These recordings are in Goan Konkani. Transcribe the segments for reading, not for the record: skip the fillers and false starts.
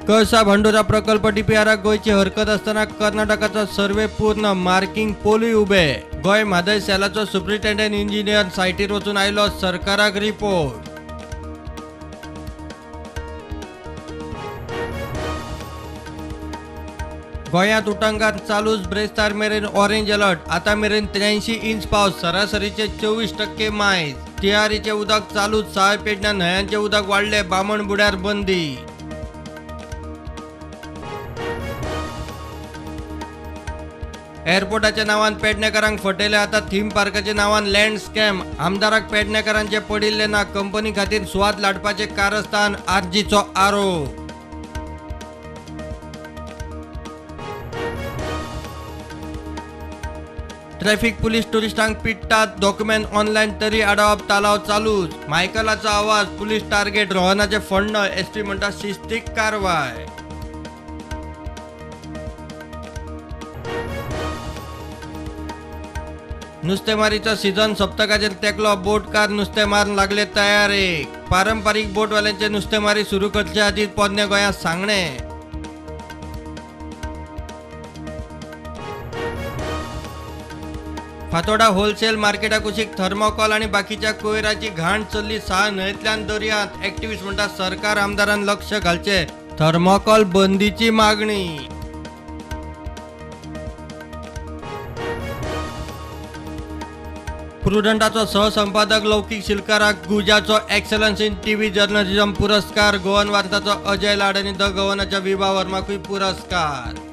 कळसा भांडुरा प्रकल्प डीपीआराक गोंयची हरकत आसतना कर्नाटकाचो सर्वे पूर्ण, मार्किंग पोलूय उबे. गोंय म्हादय सेलाचो सुप्रिटेंडंट इंजिनियर सायटीर वचून आयलो सरकाराक रिपोर्ट. गोंयांत उटंगार चालूच, ब्रेस्तार मेरेन ऑरेंज अलर्ट. आतां मेरेन 83 इंच पावस, सरासरीचे 24% मायज. तिळारीचें उदक चालूच, साळ पेडण्या न्हंयांचें उदक वाडलें, बामण बुड्यार बंदी. एअरपोर्टाच्या नांवान पेडणेकारांक फटयले, आतां थीम पार्काच्या नांवान लँड स्कॅम. आमदाराक पेडणेकारांचे पडिल्ले ना, कंपनी खातीर सुवात लाटपाचें कारस्थान, आरजीचो आरोप. ट्रॅफिक पुलीस टुरिस्टांक पिडटात, डॉक्युमेंट ऑनलायन तरी आडावप तालाव चालूच. मायकलाचो आवाज, पुलीस टार्गेट, रोहनाचें फण्ण, एसपी म्हणटा शिस्तीक कारवाय. नुस्तेमारीचो सीझन सप्तकाचेर तेंकलो, बोटकार नुस्तेमार लागले तयारेक. पारंपारीक बोटवाल्यांचे नुस्तेमारी सुरू करचे आदीं पोरण्या गोंयांत सांगणें. फातोडा होलसेल मार्केटा कुशीक थर्मोकॉल आनी बाकीच्या कोयराची घाण चल्ली साळ न्हंयेंतल्यान दर्यांत. एक्टिविस्ट म्हणटा सरकार आमदारान लक्ष घालचें, थर्मोकॉल बंदीची मागणी. प्रुडंटाचो सहसंपादक लौकीक शिलकाराक गुजाचो एक्सलन्स इन टीव्ही जर्नलिझम पुरस्कार. गोवन वार्ताचो अजय लाड आनी the गव्हर्नरच्या विभा वर्माकूय पुरस्कार.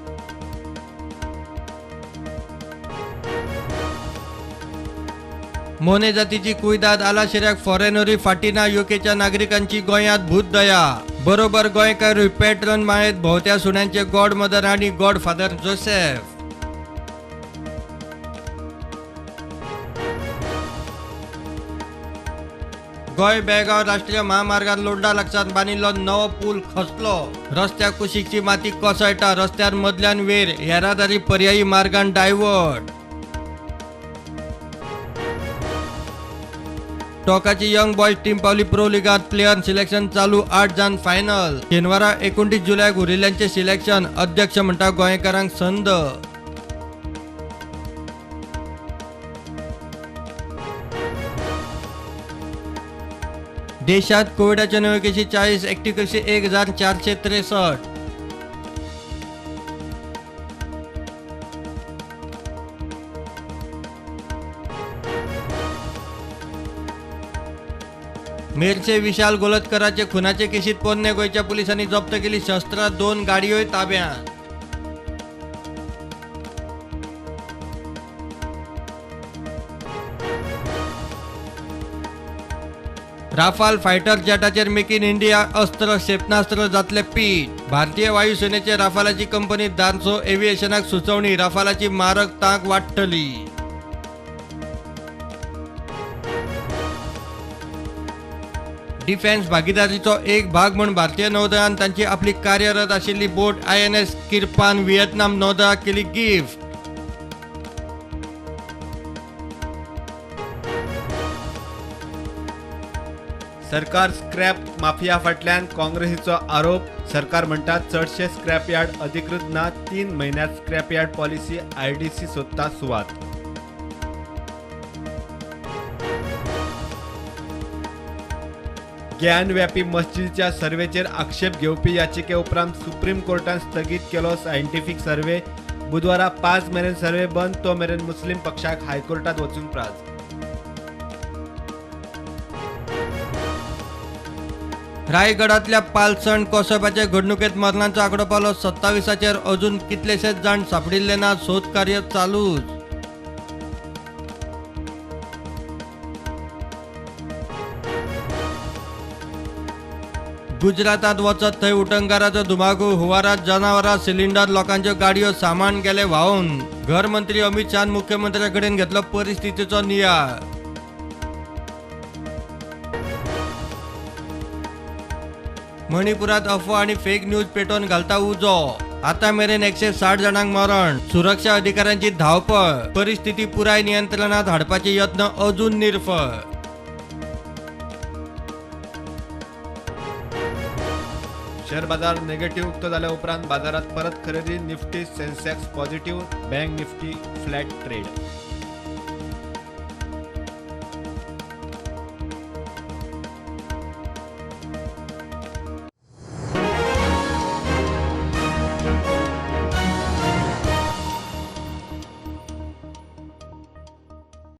मोने जातीची कुयदाद, आलाशिऱ्याक फॉरेनरी फाटी ना, युकेच्या नागरिकांची गोंयांत भूतदया. बरोबर गोंयकारूय पॅट्रन माळेत भोंवत्या सुण्यांचे गॉड मदर आनी गॉड फादर जोसेफ. गोंय बेळगांव राष्ट्रीय महामार्गार लोंढा लागसार बांदिल्लो नवो पूल खसलो. रस्त्या कुशीकची माती कोसळटा, रस्त्यार मदल्यान वेर, येरादारी पर्यायी मार्गान डायवर्ट. टोकाची यंग बॉयज टीम पावली प्रो लिगांत, प्लेयर सिलेक्शन चालू, 8 जाण फायनल. शेनवारा 29 जुलयाक उरिल्ल्यांचें सिलेक्शन, अध्यक्ष म्हणटा गोंयकारांक संद. देशात कोविडाच्या नव्यो केशी 40, ऍक्टिव्ह केशी 1463. मेरशे विशाल गोलतकराचे खुनाचे केशीत पोरणे गोंयच्या पुलिसांनी जप्त केली शस्त्रां, 2 गाडयोय ताब्यांत. राफाल फायटर जेटाचेर मेक इन इंडिया अस्त्र क्षेपणास्त्र जातले पीठ. भारतीय वायुसेनेचे राफालाची कंपनी दान्सो एव्हिएशनाक सुचोवणी, राफालाची मारक तांक वाडटली. डिफेन्स भागीदारीचो एक भाग म्हूण भारतीय नौदळान तांची आपली कार्यरत आशिल्ली बोट INS Kirpan Vietnam नौदळाक केली गिफ्ट. सरकार स्क्रॅप माफिया फाटल्यान काँग्रेसीचो आरोप. सरकार म्हणटा चडशे स्क्रॅप यार्ड अधिकृत ना, 3 म्हयन्यांत स्क्रॅप यार्ड पॉलिसी आयडीसी सोदता सुवात. ज्ञानव्यापी मस्जिदीच्या सर्वेचेर आक्षेप घेवपी याचिके उपरांत सुप्रीम कोर्टान स्थगीत केलो सायंटिफीक सर्वे. बुधवारा 5 मेरेन सर्वे बंद, तो मेरेन मुस्लीम पक्षाक हायकोर्टात वचूंक प्राज. रायगडांतल्या पालसण कोसळपाचे घडणुकेत मरणांचो आंकडो पावलो 27चेर, अजून कितलेशेच जाण सापडिल्ले ना, सोद कार्य चालूच. गुजरातात वचत थंय उटंगाराचो धुमाकूळ, हुवारात जनावरां, सिलिंडर, लोकांच्यो गाडयो, सामान गेले व्हांवन. घर मंत्री अमित शहान मुख्यमंत्र्या कडेन घेतलो परिस्थितीचो नियाळ. मणिपुरात अफवा आनी फेक न्यूज पेटोवन घालता उजो, आतां मेरेन 160 जाणांक मरण, सुरक्षा अधिकाऱ्यांची धांवपळ, परिस्थिती पुराय नियंत्रणात हाडपाचे यत्न अजून निर्फळ. शेअर बाजार नेगेटिव्ह उक्तो जाल्या उपरांत बाजारात परत खरेदी. Nifty, Sensex positive, bank Nifty flat trade.